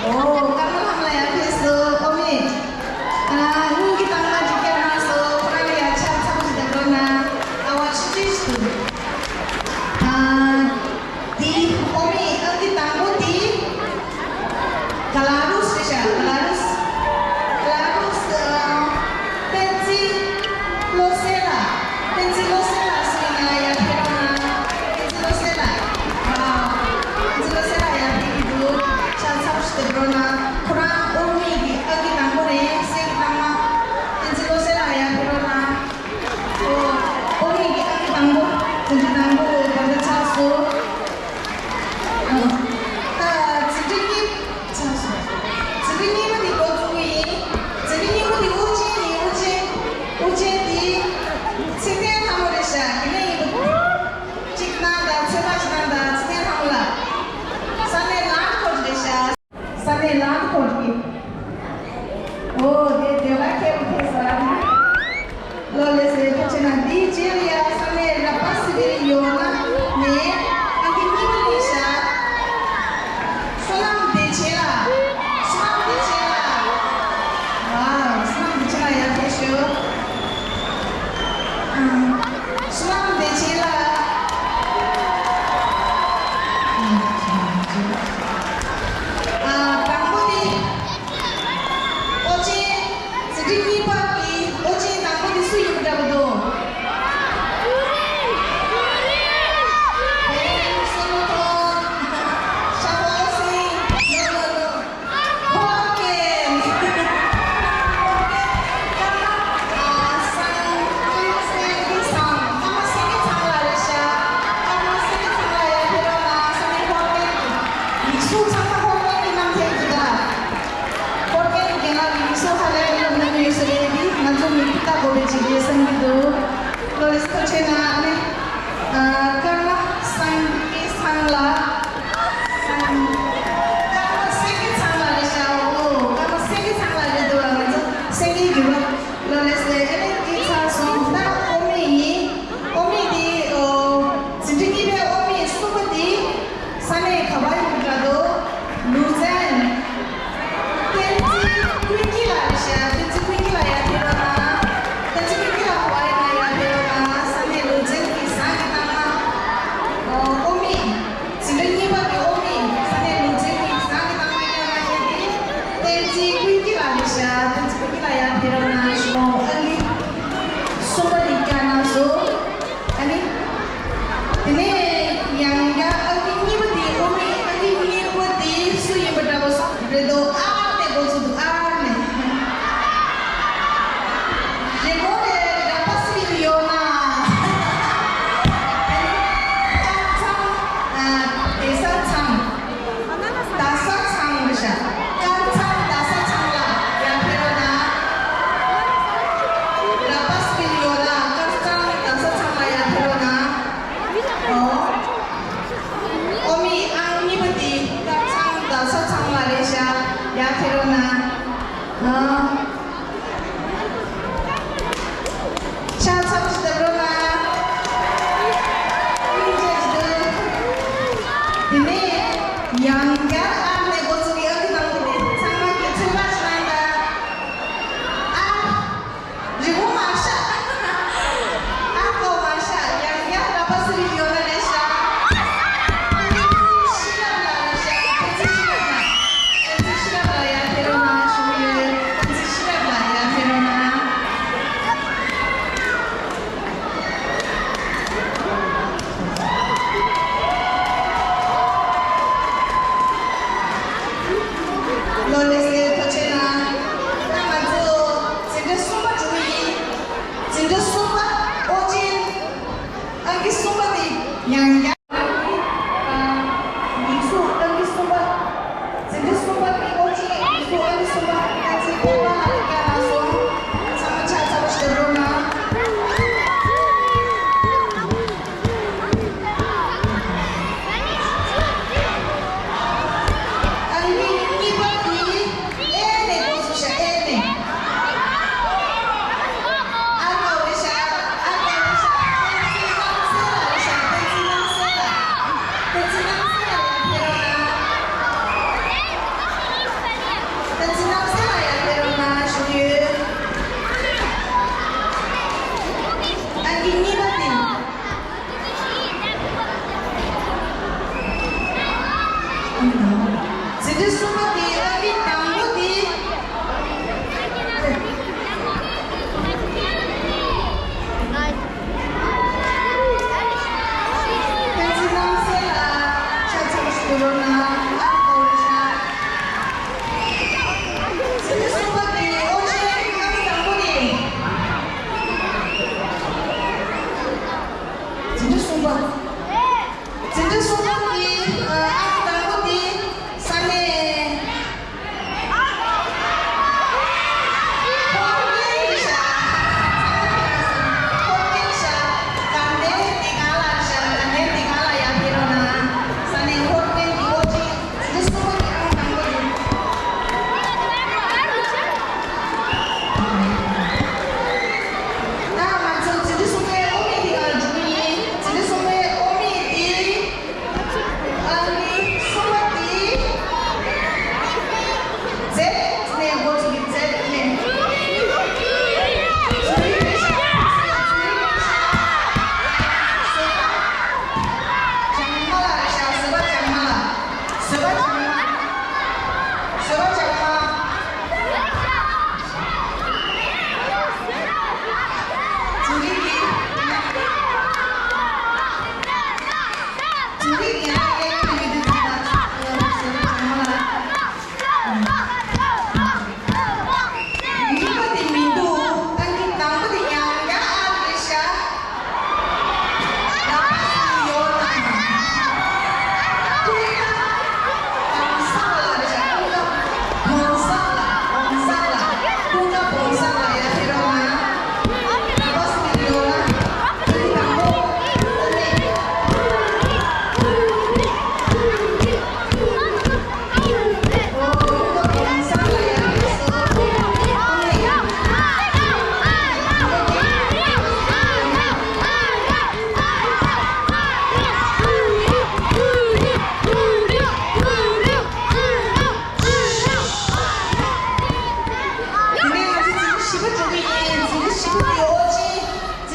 ཨོ། ཀརྨ་ལྷ་མོ་ལགས་ཡར་ཕེབས་སོང་། དབུ་མེད། ཨ། དངུལ་གྱི་རྟགས་མ་ཅིག་བསྐྱལ་གནང་སོང་། བསྟན་འཛིན་བློ་གསལ་ལགས་སུ་ཡིན་ན་ཡར་ཕེབས་རོགས་གནང་། བསྟན་འཛིན་བློ་གསལ་ལགས། ཨ། བསྟན་འཛིན་བློ་གསལ་ལགས་ཡར་ཕེབས་ཀྱི་འདུག་ཕྱག་ཚབ་ཞུ་ཐུབ་རོགས་གནང་། ཁོ་རང་དབུ་མེད་ཀྱི་ཨ་ཁུ་དང་པོ་རེད། སྲས་ཀྱི་རྟགས་མ། བསྟན་འཛིན་བློ་གསལ་ལགས་ཡར་ཕེབས་རོགས་གནང་། ཨོ། དབུ་མེད་ཀྱི་ཨ་ཁུ་དང་པོ། འཛིན་གྲྭ་དང་པོ་བར་ཐག་ཆགས་སོང་། ད་འཛིན་གྲྭ་གཉིས་ཆགས་སོང་། འཛིན་གྲྭ་གཉིས་པ་དེ་འགོ་བཙུགས་ཀྱི་ཡིན། འཛིན་གྲྭ་གཉིས་པ་དེ་དབུ་ཅན་ཡིན། དབུ་ཅན། དབུ་ཅན་དེ་ཚེ་བརྟན་ལྷ་མོ་རེད་ཤག་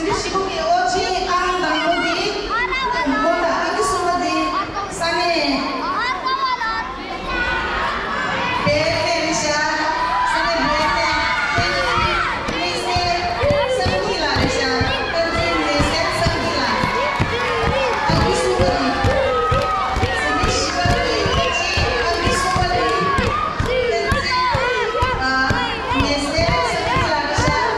ཞིག་གི་ཨོ་ཆེ་ཨང་དང་པོ་དེ། དང་པོ་དང་ཨང་གསུམ་པ་དེ་ས་གནས། བལ་ནས་རེད་ཤག་ས་གནས་བལ་ནས། བསྟན་འཛིན་མི་སེར་བསམ་སྐྱིད་ལགས་རེད་ཤག་བསྟན་འཛིན་མི་སེར་བསམ་སྐྱིད་ལགས། ཨང་གསུམ་པ་དེ། ས་གནས་བཞི་པ་དེ་ཨོ་ཆེ་ཨང་གསུམ་པ་དེ། བསྟན་འཛིན་ཨ་མི་སེར་བསམ་སྐྱིད་ལགས་རེད་ཤག་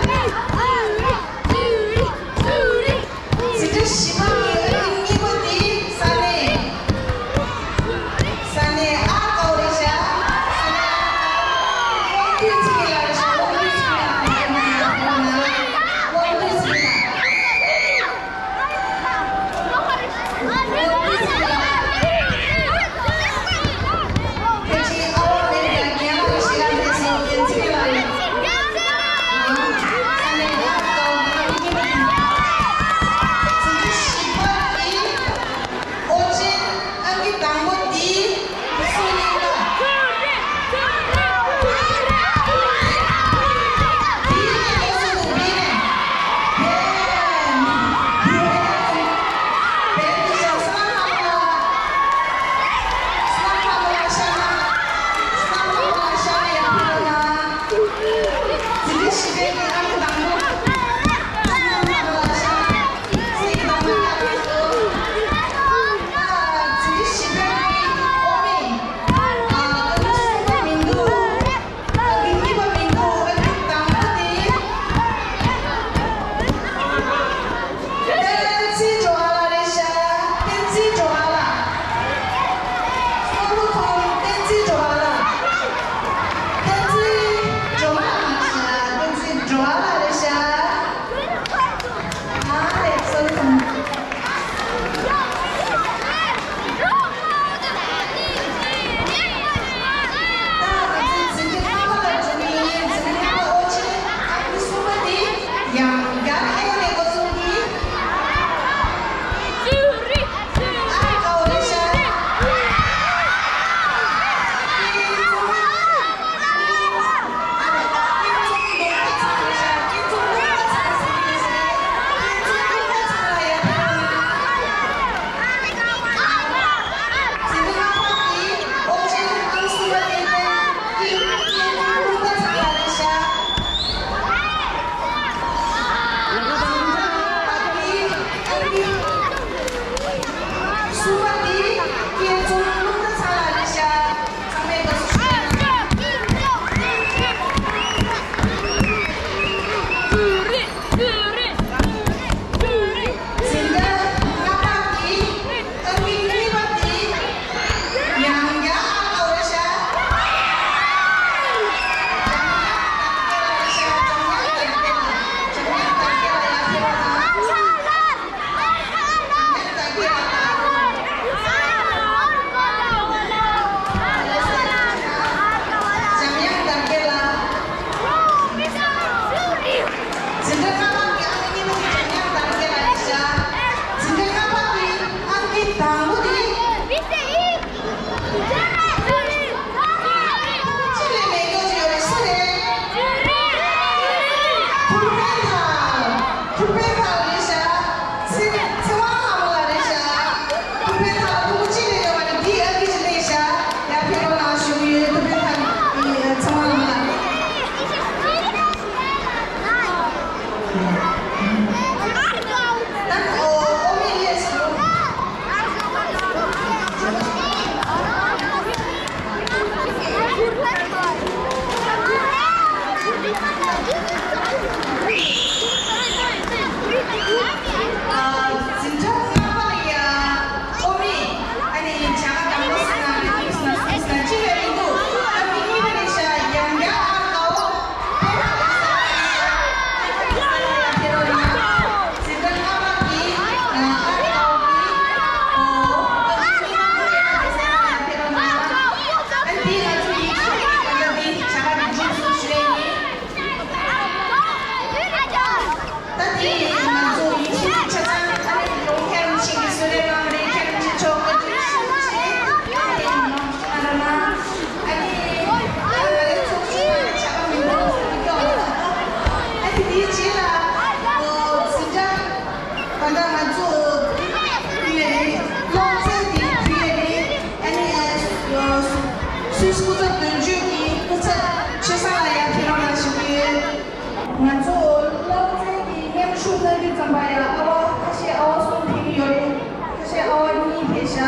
ས་འདི་ཙམ་པ་ཡ་ཨ་བ་ཁ་ཤས་ཨ་བ་གསུམ་ཕེབས་ཀྱི་ཡོད་རེད། ཁ་ཤས་ཨ་བ་གཉིས་ཕེབས་ཤག་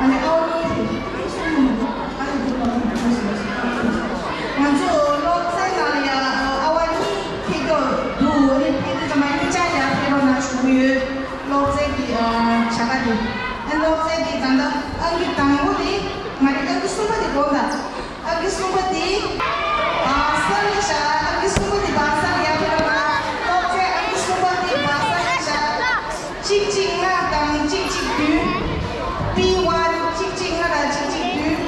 ཨ་ནི་ཨ་བ་གཉིས་ཕེབས་ཨ་ནི་གསུམ་མི་འདུག་ཨ་ནི་འདུག་ལ་ཁ་ཤས་ཤིག་ང་ཚོ་སློབ་ཚན་ནང་ལ་ཡ་ཨ་བ་གཉིས་ཕེབས་ཀྱི་འདུག་ཨ་ནི་ཕེབས་དུས་ཙམ་པ་གཉིས་ཆ་ཡ་ཕེབས་རོགས་གནང་ཞུ་གི་ཡོད། སློབ་ཚན་གྱི་བྱ་དགའ་དེ་ཨ་སློབ་ཚན་གྱི་ད་ལྟ་ཨང་ཀི་དང་པོ་དེ་ང་རེ་ཨང་ཀི་གསུམ་པ་དེ་དགོངས་དག་ཨང་ཀི་གསུམ་པ་དེ། བ་ས་ལ་ཤ། ཨང་ཀི་གསུམ་པ་དེ་བ་ས་ལ་ཡར་ཕེབས་རོགས་གནང་། སློབ་ཚན་ཨང་ཀི་གསུམ་པ་དེ་བ་ས་ལ་ཤ། གཅིག་གཅིག་ལྔ་དང་གཅིག་གཅིག་བདུན། པི་ཝན་གཅིག་གཅིག་ལྔ་དང་གཅིག་གཅིག་བདུན།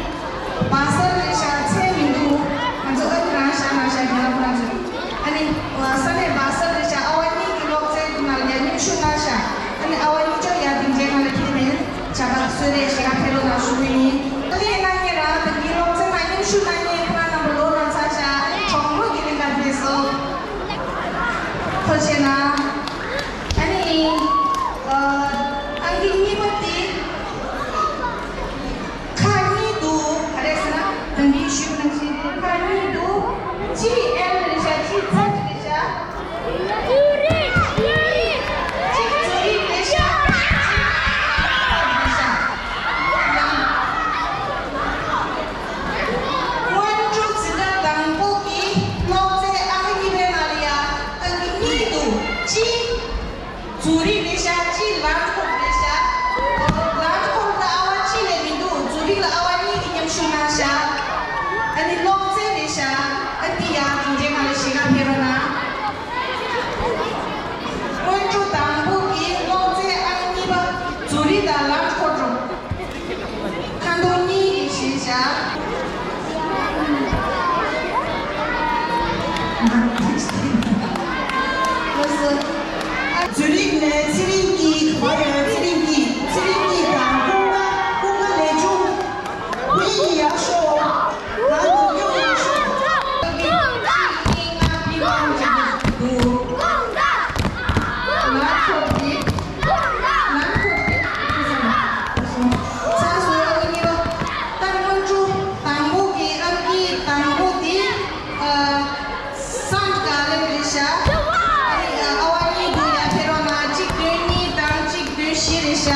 བ་ས་ལ་ཤ་ཚན་མི་འདུག་ང་ཚོ་ཨང་ཀི་རང་བཞག་ན་ཤ་རྒན་ལགས་ཁོ་རང་ཚོ། ཨ་ནི་ས་གནས་བ་ས་ལ་ཤ་ཨ་བ་གཉིས་ཀྱི་སློབ་ཚན་ནང་ལ་ཡར་མཉམ་ཞུགས་གནང་ཤ། ཨ་ནི་ཨ་བ་གཉིས་ཀྱང་ཡར་སྡིངས་ཆའི་ནང་ལ་ཕེབས་ནས་བྱ་དགའ་གསོལ་རས་ཞུ་ག་ཕེབས་རོགས་གནང་ཞུ་གི་ཡིན། ཨ་ནི་གནང་མཁན་རང་དང་གི་སློབ་ཚན་ནང་མཉམ་ཞུགས་གནང་མཁན་ཁོ་རང་རྣམ་པ་ལོ་ན་ཚ་ཤ། ཨ་ནི་གྲོགས་མོ་གི་གླིང་ག་ཕེབས་སོང་། ཐུགས་རྗེ་གནང་། ཨ་ནི་ཨ་ཨང་ཀི་གཉིས་པ་དེ། ཁག་གཉིས་འདུག་ག་རེ་ཟེར་ན་ད་གིན་ཞུས་པ་ནང་བཞིན་ཁག་གཉིས་འདུག་གཅིག་ཨེལ་རེད་ཤག་གཅིག་ཚེག་རེད་ཤག་གཅིག་ཛུ་རིག་རེད་ཤག་གཅིག་རེད་ཤག་སྔོན་འགྲོ་འཛིན་གྲྭ་དང་པོ་གི་སློབ་ཚན་ཨང་ཀི་གཉིས་པའི་ནང་ལ་ཡ་ཨང་ཀི་གཉིས་འདུག་གཅིག་ཛུ་རིག་རེད་ཤག་གཅིག་ལན་ཁོར་རེད་ཤག་ལན་ཁོར་ལ་ཨ་བ་གཅིག་ལས་མི་འདུག་ཛུ་རིག་ལ་ཨ་བ་གཉིས་ཀྱིས་མཉམ་ཞུགས་གནང་ཤག་ཨ་ནི་སློབ་ཚན་རེད་ཤག་ཨ་ཏི་ཡ་དེ་འདྲའི་ནང་ལ་ཞེ་དྲག་ཕེབས་རོགས་གནང་། སྔོན་འགྲོ་དང་པོ་གི་སློབ་ཚན་ཨང་གཉིས་པ་ཛུ་རིག་དང་ལན་ཁོར་འགྲོ། ཁ་འདོན་གཉིས་ཀྱིས་བཞེས་བཞག་ལགས་སོ། ཛུ་རིག་ནས་ཚེ་རིང་སྐྱིད། ག་པར་ཡོད་ཚེ་རིང་སྐྱིད། ཚེ་རིང་སྐྱིད་དང་ཀུན་དགའ། ཀུན་དགའ་ལེགས་བྱུང་། ཀུན་གྱིས་ཡར་ཤོག་ད་འདུག་ཡོང་ཡར་ཤོག་ཚར་སོང་། ཨ་ནི་གཉིས་པ། ད་སྔོན་འགྲོ་དང་པོ་གི་ཨང་ཀི་དང་པོ་དེ། ཨ། སན་ཀ་ལེན་རེད་ཤག་ཨ་ནི་ཨ་བ་གཉིས་འདུག་ཡར་ཕེབས་རོགས་གནང་། གཅིག་བདུན་གཉིས་དང་གཅིག་བདུན་བཞི་རེད་ཤག་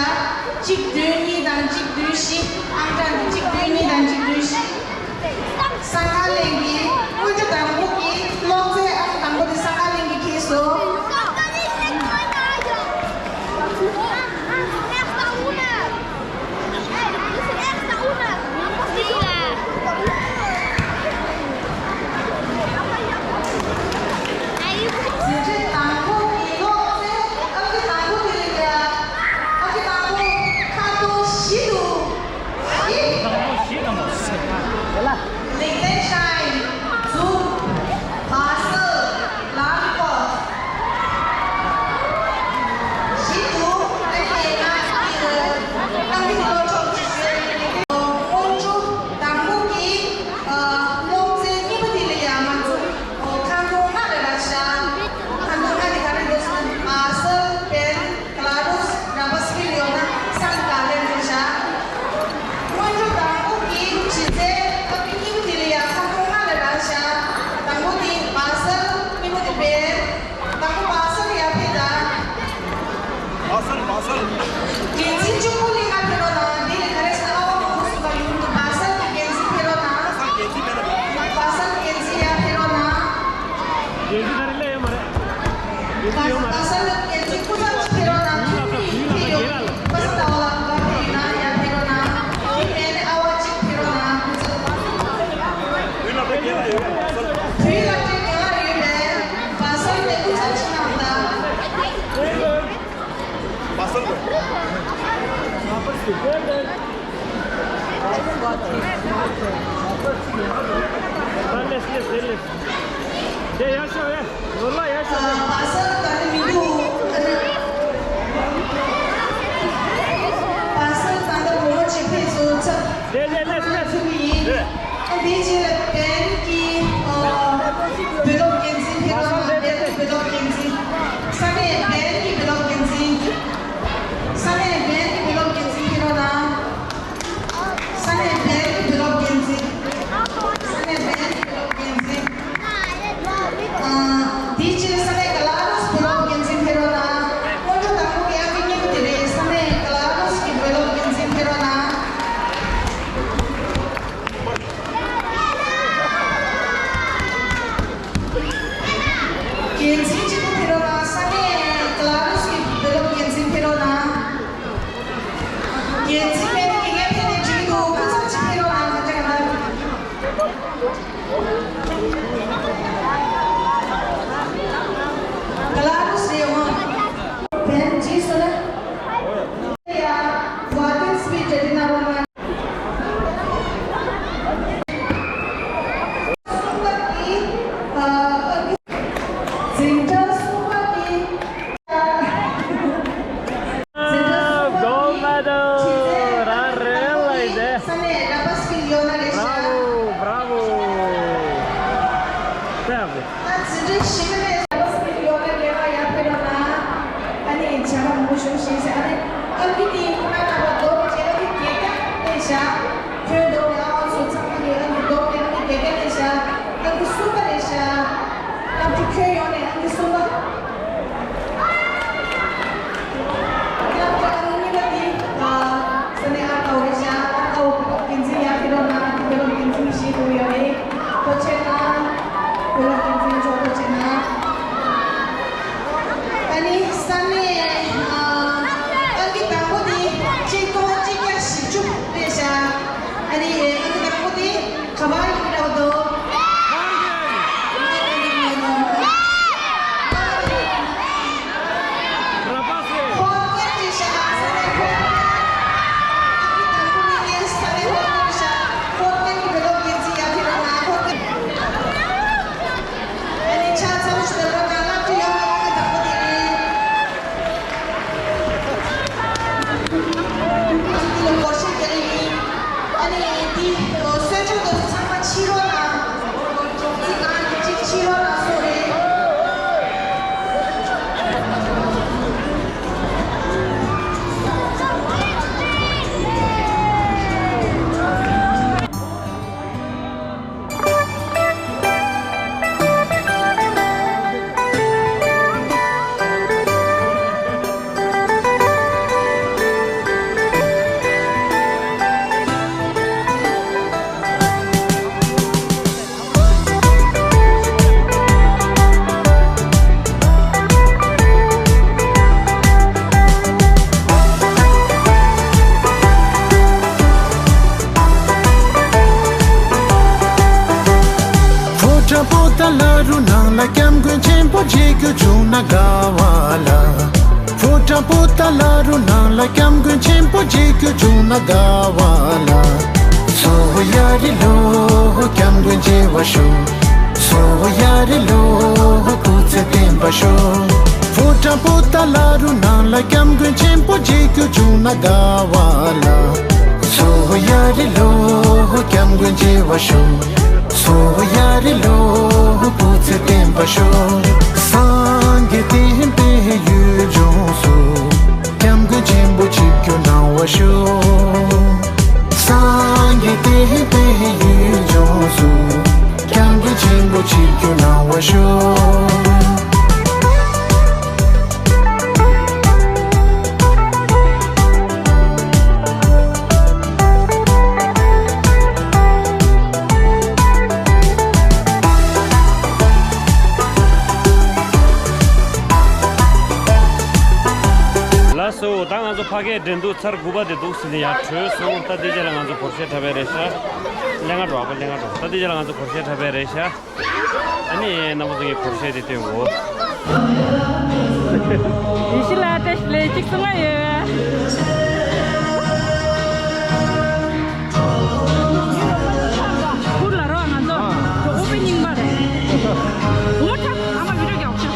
གཅིག་བདུན་གཉིས་དང་གཅིག་བདུན་བཞི། ཨང་གྲངས་འདི་གཅིག་བདུན་གཉིས་དང་གཅིག་བདུན་བཞི། སན་ཀ་ལེན་གྱི་སྔོན་འགྲོ་དང་པོ་གི་སློབ་ཚན་ཨང་དང་པོ་དེ་སན་ཀ་ལེན་གྱིས་ཁེལ་སོང་། འཛིན་གྲྭ་དང་པོ་གི་སློབ་ཚན་ཨང་ཀི་དང་པོ་དེ་ལ་ཡ། ཨང་ཀི་དང་པོ་ཁ་དོག་བཞི་འདུག་བཞི། དང་པོ་བཞི་དང་པོ། ལིག་ཏེན་ཤའིན། ཛུ། བ་སལ། ལན་ཁོར། བཞི་འདུག་ཨ་ནི་ང་ཚོ་ཨང་ཀི་སློབ་གྲོགས་ཀྱི་ཞོལ་ལས་སྔོན་འགྲོ་དང་པོ་གི་སློབ་ཚན་གཉིས་པ་དེ་ལ་ཡང་ང་ཚོ་ཁ་འདོན་ལྔ་རེ་རག་ཤག་ཁ་འདོན་ལྔ་དེ་ག་རེ་འདུག་ཟེར་ན་བ་སལ། བེན། ག་ལ་རུས། ར་བ་སི་ལི་ཡོད་ན་སང་ག་ལེན་རེད་ཤག་སྔོན་འགྲོ་དང་པོ་གི་གཞི་རྩའི་ཨང་ཀི་གཉིས་པ་དེ་ལ་ཡང་ཁ་འདོན་ལྔ་རེ་རག་ཤག་དང་པོ་དེ་བ་སལ། གཉིས་པ་དེ་བེན། དང་པོ་བ་སལ་ཡར་ཕེབས་དང་། བ་སལ། བ་སལ། འགན་འཛིན་གཅིག་པུ་གླིང་ག་ཕེབས་རོགས་གནང་། དེ་ལས་ག་རེ་ཟེར་ན་ཨ་བ་མང་པོ་ཟིན་པ་ཡོང་འདུག་བ་སལ་གྱི་འགན་འཛིན་ཕེབས་རོགས་གནང་། བ་སལ་འགན་འཛིན་ཡར་ཕེབས་རོགས་གནང་། འགན་འཛིན་ག་རེ་སླེབས་ཡོད་མ་རེད། འགན་འཛིན་ཡོད་མ་རེད། བ་སལ་འགན་འཛིན་སྐུ་ཚབ་ཅིག་ཕེབས་རོགས་གནང་། ཐུན་མོང་གི་ཕེབས་ཡོང་། པ་ས་ཏ་བ་ལ་ག་ཕེབས་ཡོད་ན་ཡར་ཕེབས་རོགས་གནང་། དེ་མེད་ན་ཨ་བ་གཅིག་ཕེབས་རོགས་གནང་། སྐུ་ཚབ། དུས་ལ་སྤྲད་དགོས་ཡོད་པས་བ་སལ་ནས་སྐུ་ཚབ་ཅིག་གནང་དང་། བ་སལ། ལེས་ལེས་ལེས་ལེས། དེ་ཡར་ཤོག་ཨེ། ལོ་ལ་ཡར་ཤོག་ཨེ། བ་སལ་ད་ནི་མི་འདུག་བ་སལ་ད་ལྟ་བུ་མོ་ཆེ་ཕེབས་སོང་། ཚབ། ལེས་ལེས་ལེས་ལེས། ཐུག་གི་ཡིན། ཨ་དེའི་རྗེས་ལ་བེན་གྱི་ཨ་བུ་སློབ་འགན་འཛིན་ཕེབས་རོགས་གནང་། བེན་གྱི་བུ་སློབ་འགན་འཛིན། ས་གནས་བེན་གྱི་བུ་སློབ་འགན་འཛིན། ས་གནས་བེན་གྱི་བུ་སློབ་འགན་འཛིན་ཕེབས་རོགས་གནང་། ས་གནས་བེན་གྱི་བུ་སློབ་འགན་འཛིན། ས་གནས་བེན་གྱི་བུ་སློབ་འགན་འཛིན། ཨ་དེའི་རྗེས་ས་གནས་ག་ལ་རུས་ ས་གནས་ཨང་ཀི་དང་པོ་དེ་གཅིག་སྟོང་གཅིག་བརྒྱ་བཞི་བཅུ་རེད་ཤག་ཨ་ནི་ཨང་ཀི་དང་པོ་དེ་ག་པར་ཡིན་འདྲ་བོ་འདུག་ཨ་ནི་འདི་གསོལ་ཇ་དེ་ཚོ་ཚང་མ་ཕྱི་ལོགས་ལ། གཅིག་གཅིག་ཕྱི་ལོགས་ལ་སོ་རེད། ཕོ་བྲང་པོ་ཏཱ་ལ་རུ་ནང་ལ་སྐྱབས་མགོན་ཆེན་པོ་མཇལ་རྒྱུ་བྱུང་ན་དགའ་བ་ལ། ཕོ་བྲང་པོ་ཏཱ་ལ་རུ་ནང་ལ་སྐྱབས་མགོན་ཆེན་པོ་མཇལ་རྒྱུ་བྱུང་ན་དགའ་བ་ལ། སོ་ཡ་རི་ལོ་སྐྱབས་མགོན་མཇལ་བར་ཤོག་སོ་ཡ་རི་ལོ་སྐུ་ཚེ་བརྟན་པར་ཤོག་ཕོ་བྲང་པོ་ཏཱ་ལ་རུ་ནང་ལ་སྐྱབས་མགོན་ཆེན་པོ་མཇལ་རྒྱུ་བྱུང་ན་དགའ་བ་ལ། སོ་ཡ་རི་ལོ་སྐྱབས་མགོན་མཇལ་བར་ཤོག་སོ་ཡ་རི་ལོ་སྐུ་ཚེ་བརྟན་པར་ཤོག་སངས་རྒྱས་བསྟན་པའི་ཡུལ་ལྗོངས་སུ། སྐྱབས་མགོན་ཆེན་པོ་ཆིབས་བསྒྱུར་གནང་བར་ཤོག་སངས་རྒྱས་བསྟན་པའི་ཡུལ་ལྗོངས་སུ། སྐྱབས་མགོན་ཆེན་པོ་ཆིབས་བསྒྱུར་གནང་བར་ཤོག་ལགས་སོ། ད་ང་ཚོ་ཕ་གིའི་འགྲན་བསྡུར་ཚར་དགུ་པ་དེ་འདུག་ཟེར་ནས་ཡར་བྲོས་སོང་། ད་འདི་རྗེས་ལ་ང་ཚོ་བོར་ཤེས་འཁྲབ་པའི་རེད་ཤག་ལས་ང་འགྲོ་ཨ་ཕ་ལས་ང་འགྲོ། ད་འདི་རྗེས་ལ་ང་ཚོ་བོར་ཤེས་འཁྲབ་པའི་རེད་ཤག་ཨ་ནི་རྣམ་པ་ཚོ་ངས་བོར་ཤེས་དེ་སྟོན་གོ། ཡེ་ཤེས་ལགས་བཀྲ་ཤིས་བདེ་ལེགས། གཅིག་གསུང་ང་ཡོད། ཁུར་ལ་རོགས་ང་ཚོ་གྲོགས་པོ་རྙིང་པ་རེད། འོ་ཐབ་ཨ་མ་བི་ཌིའོ་རྒྱག་ཤག་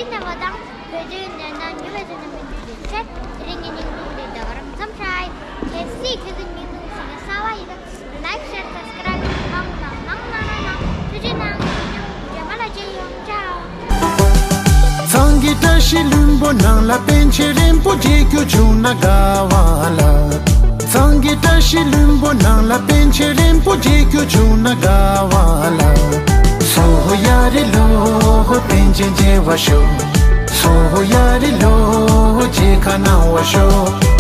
ཡིན་ནའང་བོད་དོན་ཉན་ན་ཉུ་བའི་ཚོད་ན་མི་འདུག་རེད་ཤག་དེ་རིང་གི་སྙིང་སྡུག་དེ་ད་ག་རང་མཚམས་ཧྲ་ཡི། གལ་སྲིད་ཁྱེད་ཚོ་སྙིང་སྡུག་ཞིག་གི་གསར་བ་ཡིན་ན། Like, share, subscribe གནང་གནང་གནང་གནང་། ཐུགས་རྗེ་གནང་། རྗེས་མ་ལ་མཇལ་ཡོང་། ཅའོ། གཙང་གི་བཀྲ་ཤིས་ལྷུན་པོ་ནང་ལ། པཎ་ཆེན་རིན་པོ་ཆེ་སྐྱོད་བྱུང་ན་དགའ་བ་ལ། གཙང་གི་བཀྲ་ཤིས་ལྷུན་པོ་ནང་ལ། པཎ་ཆེན་རིན་པོ་ཆེ་སྐྱོད་བྱུང་ན་དགའ་བ་ལ། སོ་ཧོ་ཡ་རེ་ལོ་ཧོ། པཎ་ཆེན་མཇལ་བར་ཤོག་སོ་ཧོ་ཡ་རེ་ལོ་ཧོ། མཇལ་ཁ་གནང་བར་ཤོག